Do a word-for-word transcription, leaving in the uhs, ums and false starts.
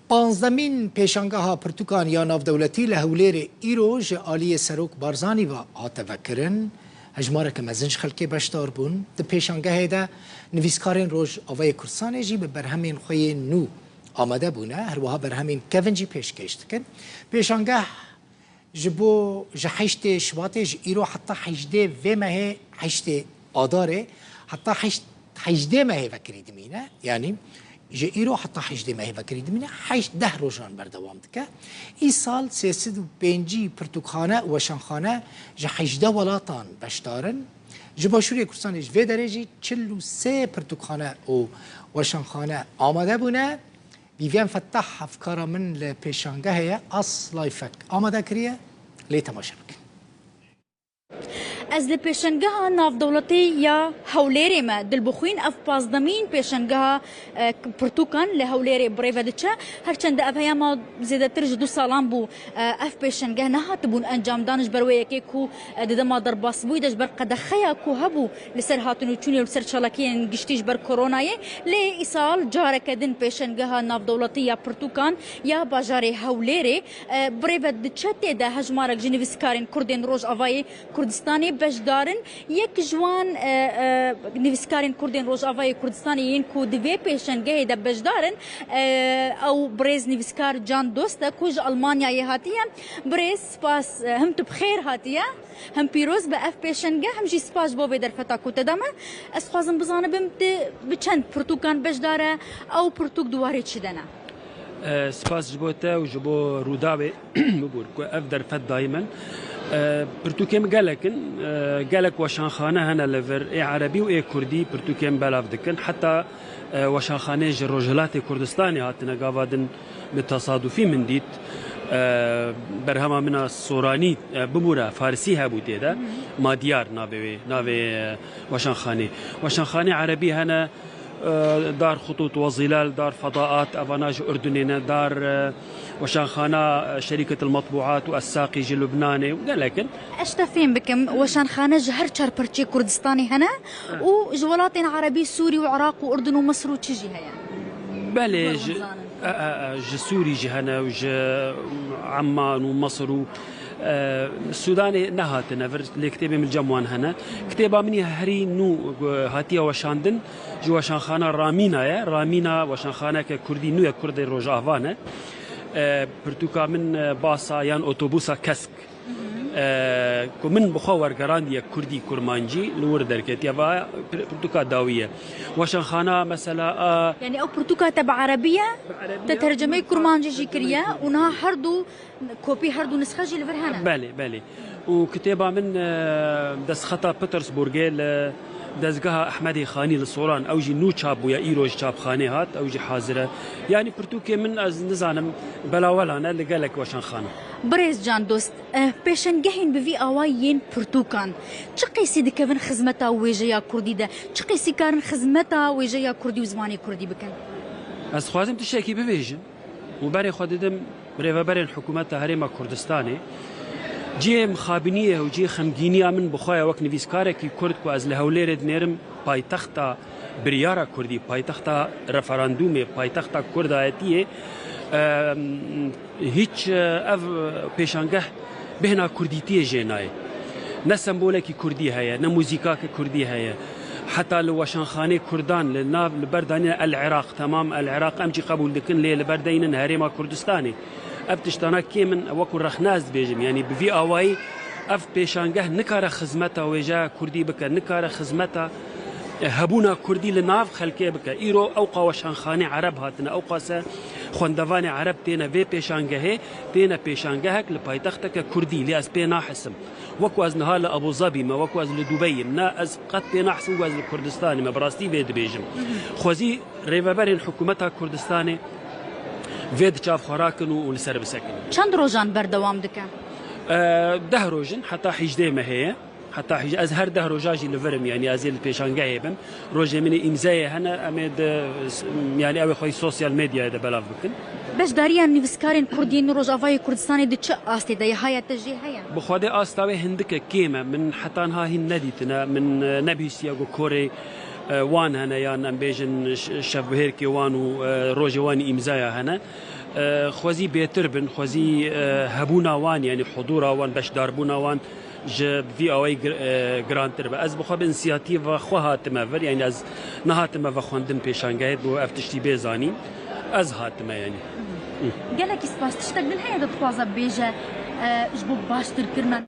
Panzdemîn pêşangeha pirtûkan ya navdewletî li Hewlêrê îro ji aliyê Serok Barzanî ve hate vekirin. Hejmareke mezin ji xelkê beşdar bûn. Di pêşangehê de nivîskarên Rojavayê Kurdistanê jî bi berhemên xwe yên nû amade bûne. Her wiha berhemên kevin jî pêşkêş dikin. Pêşangeh ji bo, ji heştê Şibatê, ji îro heta hejdê vê mehê, heştê Adarê, heta heşt, hejdê mehê vekirî dimîne. Yanî ji îro heta hejdê mehê vekirî dimîne, heşt deh rojan berdewam dike. Îsal sê sed û pêncî pirtûkxane û weşanxane ji hejdeh welatan beşdar in. Ji Başûrê Kurdistanê ji vê derê jî çil û sê pirtûkxane û weşanxane amade bûne. Vîviyen Fettah hevkara min li pêşangehê ye, Aslayfek amade kiriye, lê temaşe bikin. Ez li pêşangeha navdewletî ya Hewlêrê me dilbixwîn. Ev pazdemîn pêşangeha, e, pirtûkan li Hewlêrê bi rê ve diçe. Her çend ev heyama zêdetir ji du salan bû, e, ev pêşangeh nehatibûn encamdan, ji ber wê yekê ku, e, di dema derbasbûyî de ji ber qedexeya ku hebû li ser hatin û çûnê û li ser çalakiyên giştî ji ber koronayê. Lê îsal careke din pêşangeha navdewletî ya pirtûkan ya bajarê Hewlêrê, e, bi rê ve diçe. Tê de hejmarek ji nivîskarên Kurdên Rojavayê Kurdistanê beşdar in. Yek ji wan, e, e, nivîskarên Kurdên Rojavayê Kurdistanê yên ku di vê pêşengehê de beşdar in, e, ew birêz nivîskar Can Dost e ku ji Almanyayê hatiye. Birêz, spas, e, him tu bi xêr hatiye, him pîroz be ev pêşengeh, him jî spas ji bo vê derfeta ku te da me. Ez dixwazim bizanibim tu bi çend pirtûkan beşdar e, ew pirtûk di warê çi de ne? E, spas ji bo te û ji bo Rûdawê bibûr ku ev derfet dayî min. E, pirtûkên min gelek in, e, gelek weşanxane hene li vir, ê erebî û ê kurdî pirtûkên min belav dikin. Heta, e, weşanxaneyê ji Rojhilatê Kurdistanê hatine gava din bi tesadufî min dît. E, berhema min a soranî, e, bibûre, farisî hebû tê de. Madiyar navê wê, navê, e, weşanxanê. Weşanxanê erebî hene, e, Dar Xutût we Zilal, Dar Fedaat, evana ji Urdunê ne, Dar, e, weşanxana, e, Şerîket el Metbuat û Essaqî ji Lubnanê û gelek in. Ez te fêm bikim, weşanxane ji her çar parçeyê Kurdistanê hene û ji welatên Erebî, Sûrî û Iraq û Urdun û Misir û çi jî heye? Belê, ji, e, e, e, ji Sûrî jî hene û ji Emman û Misir û, e, Sûdanê nehatine vir, lê kitêbê min cem wan hene. Kitêba min yê herî nû, e, hatiye weşandin, ji weşanxana Ramîna ye. Ramîna weşanxaneke kurdî nû ye, Kurdê Rojava ne. E, pirtûka min, e, Basa yan Otobûsa Kesk, e, ku min bi xwe wergerandiye kurdî kurmancî, li wir derketiye. Va pir-, pirtûka dawî ye. Weşanxana mesela, a, Yanî ew pirtûka te bi erebî ye? Bi erebî ye. Te tercemeyê kurmancî jî kiriye û niha her du kopî, her du nisxe jî li vir hene? Belê, belê. Û kitêba min, e, destxeta Petersburgê li dezgeha Ehmedê Xanî li Solan, ew jî nû çap bûye, îro ji çapxanê hat, ew jî hazir e. Yanî pirtûkê min, ez nizanim, belawela ne li gelek weşanxana. Birêz Can Dost, eh, pêşengehên bi vî awayî yên pirtûkan çi qîsî dikevin xizmeta wêjeya kurdî de? Çi qîsî karin xizmeta wêjeya kurdî û zimanê kurdî bikin? Ez dixwazim tiştekî bibêjim û berê xwe didim rêveberên hikûmeta Herêma Kurdistanê. Cihê mixabiniyê û cihê xemgîniya min bi xwe ye wek nivîskarekî kurd ku ez li Hewlêrê dinêrim, paytexta biryara kurdî, paytexta referandûmê, paytexta kurdayetiyê, em, hîç, e, ev pêşangeh bêhna kurdîtiyê jê nayê. Ne sembolekî kurdî heye, ne muzîkake kurdî heye. Heta li weşanxanê kurdan li nav, li ber danîne El Iraq, temam El Iraq em jî qebûl dikin, lê li ber deynin Herêma Kurdistanê. Ev tiştana kêm in, wekû rexne ez dibêjim. Yanî bi vî awayî ev pêşangeh nikare xizmeta wêjeya kurdî bike, nikare xizmeta, e, hebûna kurdî li nav xelkê bike. Îro ewqa weşanxanê ereb hatine, ewqase xwendevanê ereb têne vê pêşangehê, têne pêşangehek li paytexteke kurdî. Lê ez pê nahisim. Wekû ez niha li Abu Zabî me, wekû ez li Dubeyî me, ne, ez qet pê nahisim ku ez li Kurdistanê me, bi rastî vê dibêjim. Xwezî rêveberên hikûmeta Kurdistanê vê di çav xwe rakin û, û li ser bisekinin. Çend rojan berdewam dike? E, deh roj in, heta hejdê mehê ye. Heta hij-, ez her deh roja jî li vir im, yanî ez ê li pêşangehê bim. Rojê min ê îmzeyê hene, em ê di, yanî ew ê xwe yî sosyal medyayê de belav bikin. Beşdariya nivîskarên kurdî yên Rojavayê Kurdistanê di çi astê de ye? Haya te jê heye? Bi Xwedê asta wê hindike kêm e. Min heta niha hîn nedîtine. Min, e, nebihîstiye ku korê E, wan hene, yan em bêjin ş-, şevbihêrkê wan û, e, rojê wan îmzaya hene. E, xwezî bêtir bin, xwezî, e, hebûna wan, yanî hudûra wan, beşdarbûna wan ji vî awayî gir-, e, girantir be. Ez bi xwe bi însiyatîva xwe hatime vir, yanî ez nehatime vexwendin pêşangehê bo ev tiştî bê zanîn. Ez hatime, yanî. Gelekî spas. Tiştek din heye de dixwaze bêje, e, ji bo baştirkirina